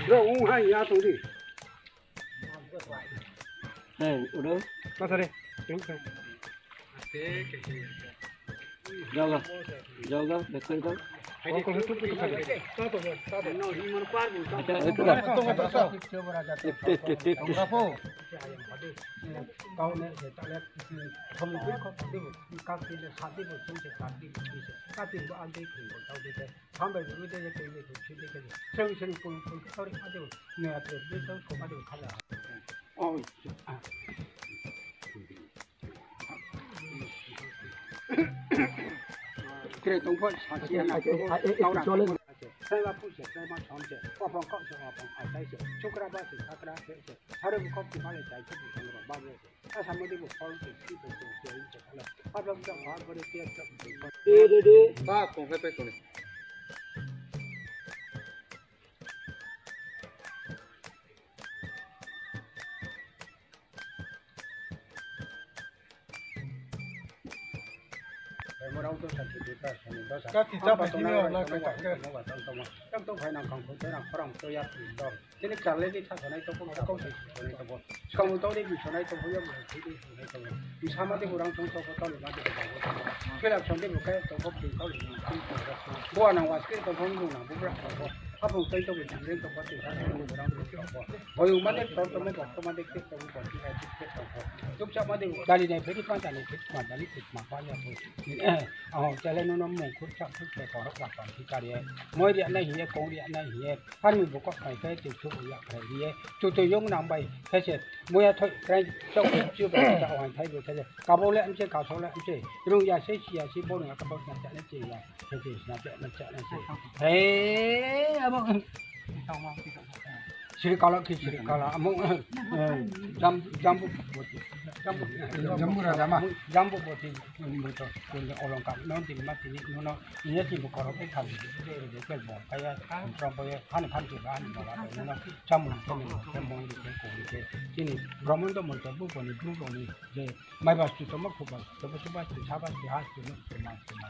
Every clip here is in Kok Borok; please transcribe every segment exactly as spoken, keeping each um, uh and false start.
Bro, ung hai ya tong di. Hey, udah. Pasare. Jaga. Jaga, bekal kau. Acha, itu dah. Tik, tik, tik, tik. Sambai bwrwi de tei de thwi de khe. Seng seng pung pung khe ori ma de ne atre de to ko ma de khala. Oh. Kre tong pho sa si na. Chole. Sai ba phu se, sai ma chom se. Ko phong ko se, ko phong ai sai se. Chukra ba se, sakra se se. Hare bu ko ki ma le sai se, ko ba se. Asa modi bo phol se, si se, se, se, se, se, phol. Phol se, phol, phol, phol, phol. De, de, de. Ba, kong phai phai kong. Morang to sa ki de ta sa ni do sa. Ka ti cha ba ti ni na ka ta ke. Mo ba tang to ma. Tang to phai nang kang ko, tang khorang to ya ti do. Tini karle di thasanai tongkho, thasanai tongkho. Swkang tongni bisonai tongkho, yang bisonai tongkho. Bisama de burang tong tongkho, toli ma de burang tongkho. Kelak sonde bukai tongkho, bing toli ma tong tongkho. Bo anang waske tongkho, nung nang bubra tongkho. Apung tei tongkho, jingre tongkho, tei sa tongkho, burang tongkho. Boyu ma de tor tongkho, bok tongma de kek tongkho, bok tongma de kek tongkho. Chukchak ma de dali nai phedi pa dali phedi ma dali phedi ma pa ya phedi. Oh, chale nono mung khur chak khur ke korok la tong ki kari. Moi ri anai hiye, kong ri anai hiye. Ani bukhuk hai khe twi thuk ya khlai riye. Chutui yung nang bai khe se muya thoi krai chok chu ba ta wai thai bo khe se. Kabo le amche, kaso le amche. Rung ya se, si ya se, bo rung ya ka bo na cha na che ya. Khe se na cha na cha na che. He abo. Sri kala ki sri kala amo, eh, jam, jambu boti. Jambu, jambu raja ma. Jambu boti, boti, olongka. Non tin ma tini nono. Iya si bukharo ke tham de de de ke bo kaya tong boye han han ke han ba ba no chamun ke mo ke mo ke ko ke chini Brahmando mo to bu ko ni bru ro ni je mai bas tu to mo khu bas to bu bas tu sa bas tu ha tu no tu ma tu ma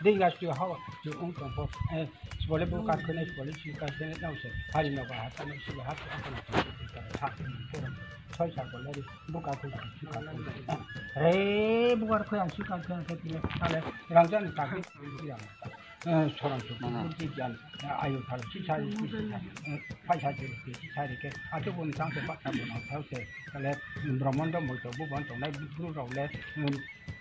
de ya tu ha tu ong to bo eh bole bu ka ke ne bole si ka ke ne no se hari no ba ha ta no si ha tu ha ta no ha tu ko soi sa ko le bu ka ku si ka re bu ka ko yang si ka ke ke le ta le rang jan ka ke ya. Sorang suk mama. Kurti jan, ayu thal, si sari, si sari, phai sari, si sari ke, atu pun sang se, pat tam pun thal se, kale, Brahmando moito, bu bon tongnai, bru rau le,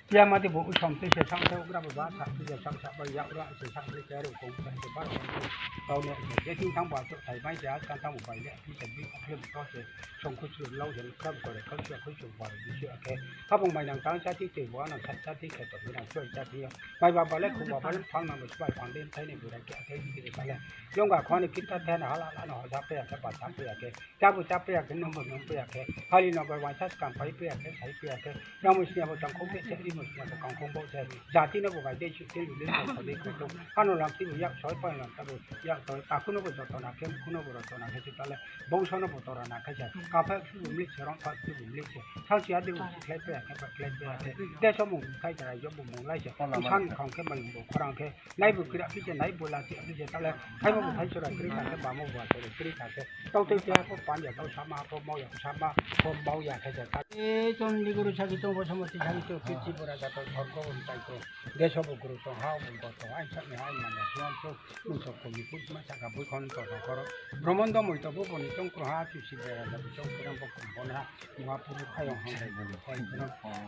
tiya mati bo, usom te se, sang se, ugra ba, sa, se, sang sa, ba, ya, ura, se, sang se, ke, ru, kong, sa, se, ba, kong, kau ne, se, je, sing, sang, ba, so, thai, mai, ja, kan, sang, bai, le, si, se, bi, khle, bu, to, se, song, khu, su, lau, se, kram, kore, kau, se, khu, su, ba, bi, se, ake, habung, mai, nang, tang, sa, ti, te, bo, nang, sa, sa, ti, khe, to, bi, nang, so, sa, ti, Mai ba bale khu ba bale phang nang bai phang de thai ni burai ke athai ni bale. Yong ga khani kita thai na hala hala no ja pe ya ke ba ja pe ya ke. Cha bu cha pe ya ke nong bu nong pe ya ke. Hali no bai wan sa kam pai pe ya ke sai pe ya ke. Yang mu sia bu tang khong pe che ri mu sia bu kang khong bo che. Jati no bu bai de chu te lu le ko de ko to. Ano lam ti bu yak soi pa lam ta bu yak soi ta khu no bu joto na ke khu no bu roto na ke chu ta le. Bongso no bu tora na ke cha. Ka pha khu bu mli che rong pha khu bu mli che. Thang sia de bu khlai pe ya ke ba khlai pe ya ke. De so mu khai ta yo bu mu lai che. San khang ke mai bu khorang ke. Nai bo kira kisa nai bo la kisa kisa tale. Hai bo hai sura kiri kasa ba mo ba sura kiri kasa. Tau tei tei ko pan ya tau sama ko mau ya sama ko mau ya kasa. E ton di guru sagi tong bo samo ti sagi to kiti bora ja to thor ko un tai ko. Deso bo guru to ha bo bo to ai sa ni ai ma ya suan to. Mun to ko mi put ma sa ka bu kon to to koro. Bromando moi to bo bo ni tong ko ha ti si bera ja tong ko ram bo ko bo na. Nua puru khaiyong hang dai bani.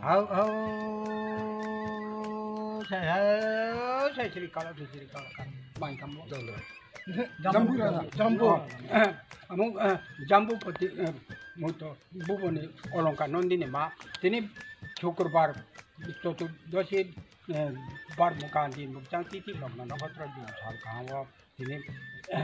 Hau, hau, sai, hau, sai, siri kala, siri kala, kala. Bai kambo. Jambu raja, jambu. Oh, eh, amo, eh, jambu pati, eh, moito, buboni olongka nondini ma. Tini Shukurbar, chotudoshi, eh, bar mukan di mukjang titi lok na nokotro di sal kawo. Tini,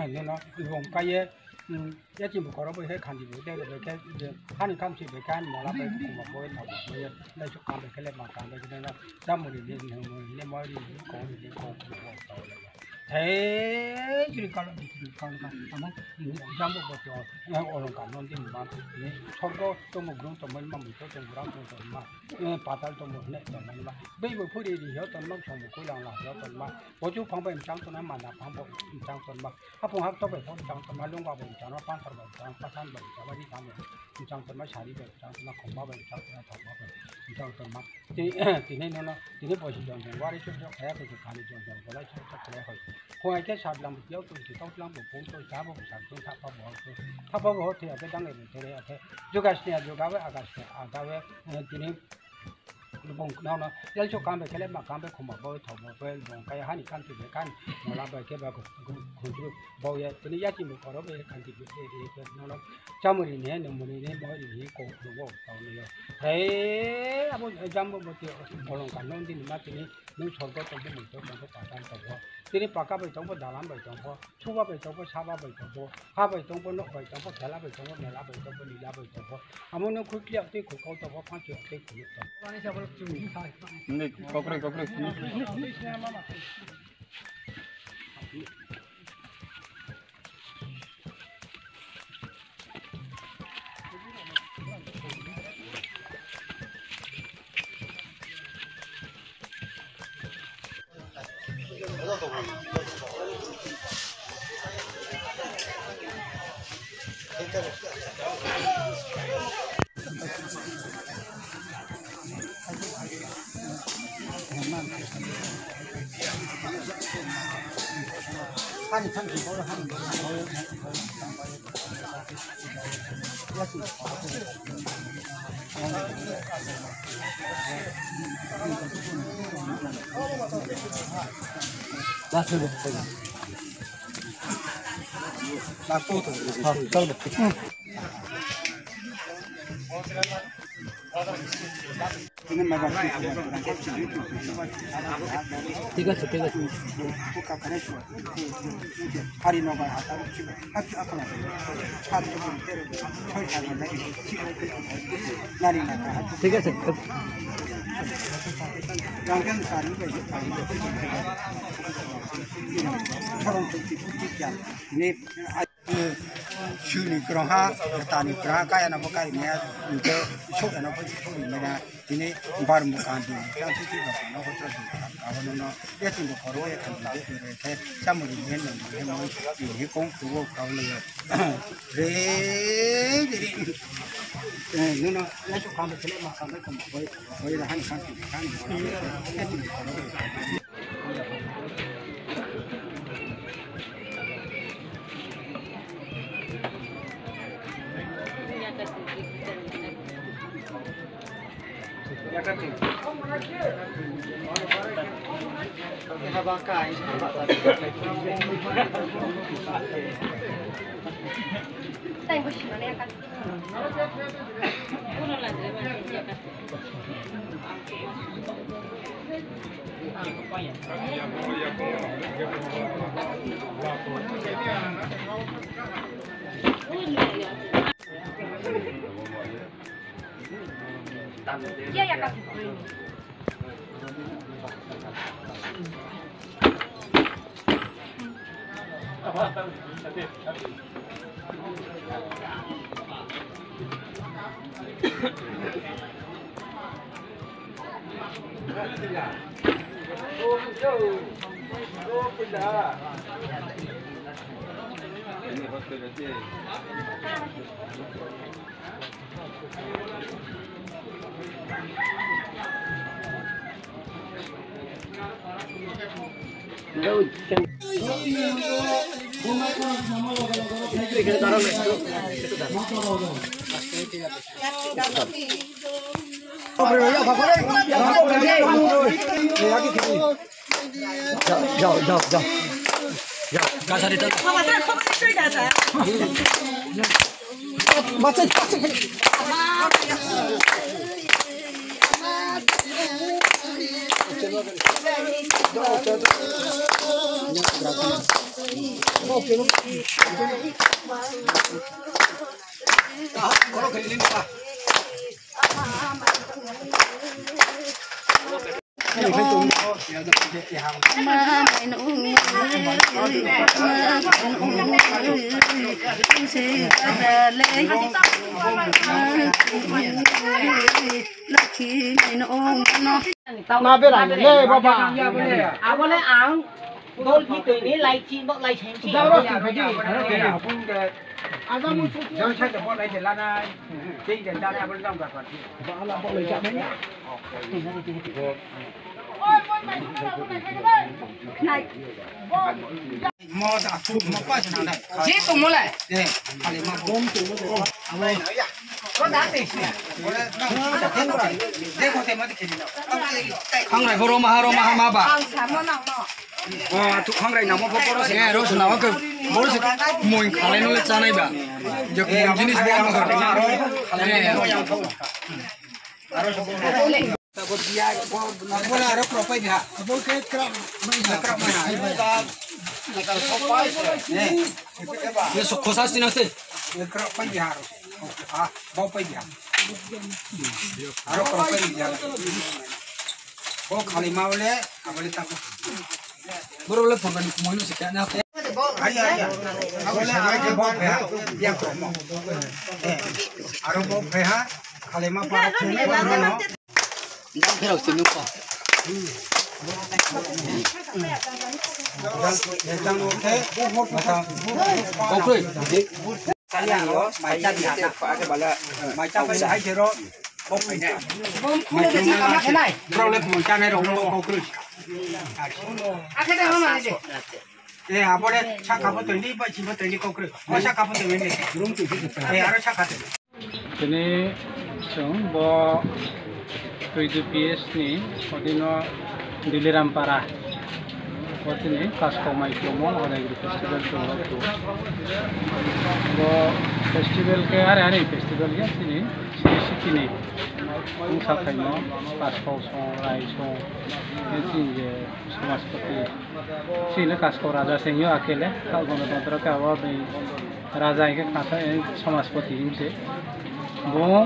nino, ibong kaiye, mm, ya chimbo koro bo he khandi bo de de ke, je, hani kam si be kan mola be kuma bo na bo ye, na chu kam be kele ma kam be de na, da mo ni ni mo ni mo ni ni ko ni ko ko ko ko. Thei chiri kalo chiri kalo ka amo jambo bo to olongka non din ma ni sorgo tomo grum tomo ma muto tomo ram tomo ma patal tomo ne tomo ma bai bo phuri ri yo tomo somo kulang la yo tomo ma boju phang bai chang tomo ma na phang bo chang tomo ma hapung hak to bai phang chang tomo ma lung ba bai chang pansar bai chang pasan bai chang ri chang tomo ma sari bai chang tomo ma khomba bai chang tomo ma thok ba bai chang tomo ma Tini, tini nono, tini bosi jong jong wari chuk chuk kaya kaya kani jong jong bolai chuk chuk kaya hoi. Phung ai khe sat lam yau tung ki tau lam bo phung to sa bo sa tung thapa bo to thapa bo thya khe dang le tere khe jugas ne jugawe agas ne agawe tini bong nono yal chuk kambe khele ma kambe khuma bo tho bo bo bong kaya hani kan ti be kan mola bai khe ba khunju Bauya tini yachimung koro bai khanti nono chamuri ni nungmuni ni moiri ni kok nugo tauni yo. Hei abo jambo boti bolong ka nong dini ma tini nung sorgo tongbo mungto tongbo patan tongbo. Tini paka bai tongbo dalam bai tongbo chuba bai tongbo saba bai tongbo ha bai tongbo nok bai tongbo thela bai tongbo mela bai tongbo lila bai tongbo. Amo nung khukliya tei khukau tongbo phansi tei khuluk tongbo. Kokre kokre. ঠিক আছে, ঠিক আছে। ঠিক আছে। Suni kroha, tani kroha, kaya na bo kai maya, nte sok na bo sok maya, tini bar mu kan di, kan ti ti ba no ko to di, ka ba no no, ya tin ko ro ya kan di de re te, sa mu di ne no ne mo, ni kong ku wo ka le. Re, re, re. Eh, no no, ya so kan de le ma kan de ko ko, ko ya han kan ti kan. যাও, যাও, যাও, যাও। যাও, গাছ হাতে দাও। Ma berai le baba. Abole ang dol ki twi ni lai chi bo lai chi. Ada musuh. Jauh saja bo lai je lanai. Ting je jana abole jam ka. Mo sa su mo pa sa na. Ji tu mo lai. Eh, kali ma bom tu. Amo. Ko da te si. Ko da te mo. De ko te mo te kini na. Khangrai boro maha ro maha ma ba. Ang sa mo na mo. Wa tu khangrai na mo boro se. Eh, ro su na mo ke. Boro se mo khalai no le chanai ba. Je ko jinis bo mo. Eh. Abo biya, bo, bo, aro kropai biha. Abo ke kra, mai ha. Kra mai ha. Ye sok khosa sina se. Ye kropai biha aro. Ah, bo pai biha. Aro kropai biha. Bo khali ma bole, abole ta. Boro le phone ni mo ni se kya na. Ai, ai, ai. Abole, ai, je bo biha. Biya kromo. Eh, aro bo biha. Khali ma pa. Jang pherok se nukha. Jang, jang, jang, oke. Oke. Kalian lo, mai cha di hana. Mai cha pai hai jero. Bro le mai cha nai rong lo kau krus. Akhe de mama de. Eh, abore cha kha bo toni, bai chi bo toni kau krus. Mai cha kha bo toni. Eh, aro cha kha toni. Tini chwng bo P D P S ni odino Diliram para. Bo tini Kaskau mai chwngmo Hodaigiri festival chwngmo tu. Bo festival ke are are festival ya tini sini sitini. Wngsa khaimo Kaskau song, Rai song, tini je Samajpati. Chini Kaskau raja singyo akele, kal gono tantro ke abo bai raja hingke khatha, eh, Samajpati himse. Bo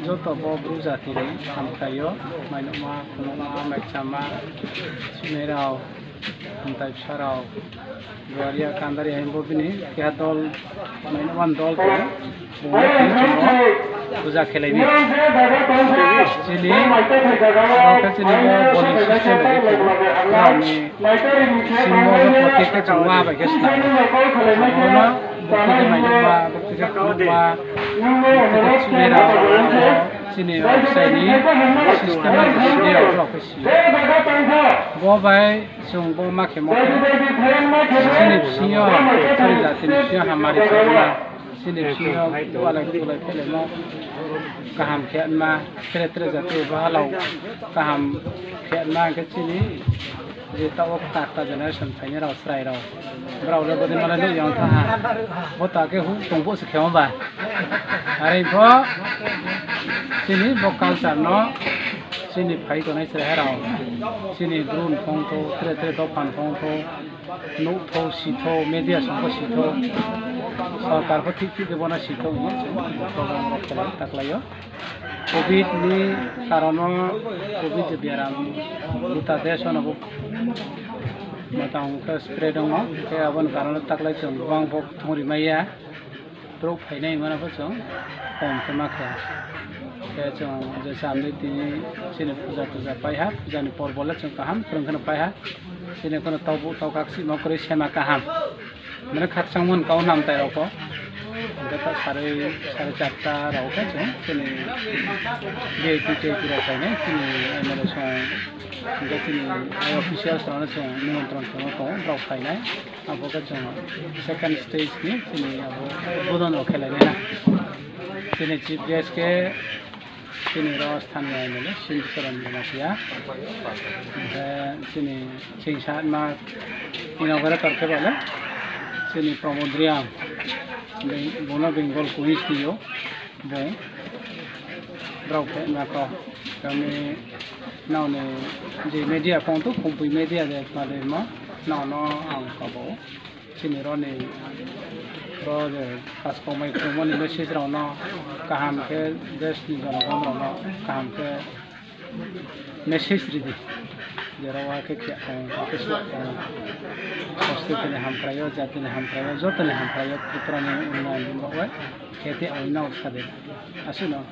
joto bo bru jati ni hamkhaio, mainokma, khunukma, maikchama, chini rao, hamtai bwsa rao. Duaria kandari hai bo bini keha dol, mainokma dol tongo. Bo tini chwng puja khelai di. Chini, aro khe chini bo boli system bai khe tongo. Rao ni simo bo protek khe chwng ma bai khe swnam. Sabo no bukti khe mainokma, bukti khe khulukma, bukti khe chini rao, chini rao bwsai ni system bai khe sini rao khe sini. Bo bai Chwng bo ma khe mo khe. Chini bisingo, chini jati ni bisingo hamari chwngma. Chini bisingo walai kulai phelaima. Kaham khe ma, tere tere jati bo halao kaham khe ma khe chini je ta o ta ta generation phainai rao chwrai rao. Brao le bodi malai nuk yang tha ha. Bo ta khe hu tong bo se khe ma ba. Are bo chini bo culture no Chini phai tongnai chwrai rao, chini bru ni phone tho, tre tre dopha ni phone tho, nuk tho, si tho, media song pho si tho, sorkar pho thik thik khe bono si tho, program rok khlai taklaio. Covid ni karono, Covid je biaram, gota desh o no bo matang khe spread wngo, khe aboni karono taklai chwng bwbang bo thwngri maya. Borok phainai hwnmano bo chwng kom khe ma kha. Khe chwng je chamwi tini chini puja tuja paiha, pujani porbo le chwng kaham kwrwng kheno paiha. Chini kheno taubu taukak sima kwrwi sema kaham. Mane khakchangmani kau namtai rokbo. Hwnkhe ta sarwi sare charta rok khe chwng chini V I P T I P rok phainai, chini M L A song, hwnkhe chini officials rokno chwng nimontron kheno tongo, borok phainai. Abo khe chwng second stage ni chini abo udbodon rok khe lainai na. Chini chief guest khe chini ro sthaniya M L A Sindu Charan Jamatia. Hwnkhe chini chingsa ma inaugurator khe bale chini Pramod Reang, bono Bengal Queens ni o. Bung brao khe nako kami nao ni je media phone tu kumpui media de pade ma nao no ang kabo chini ro ni ro je kaskau mai khumani message rao no kaham khe desh ni jonogon rao no kaham khe message ridi. Jora wa khe khe ang khe suwa ang. Sostitini hamkraio, jatini hamkraio, jotoni hamkraio, Tripura ni unnayon ni bagwi. Khe te ang nao sade. Asino.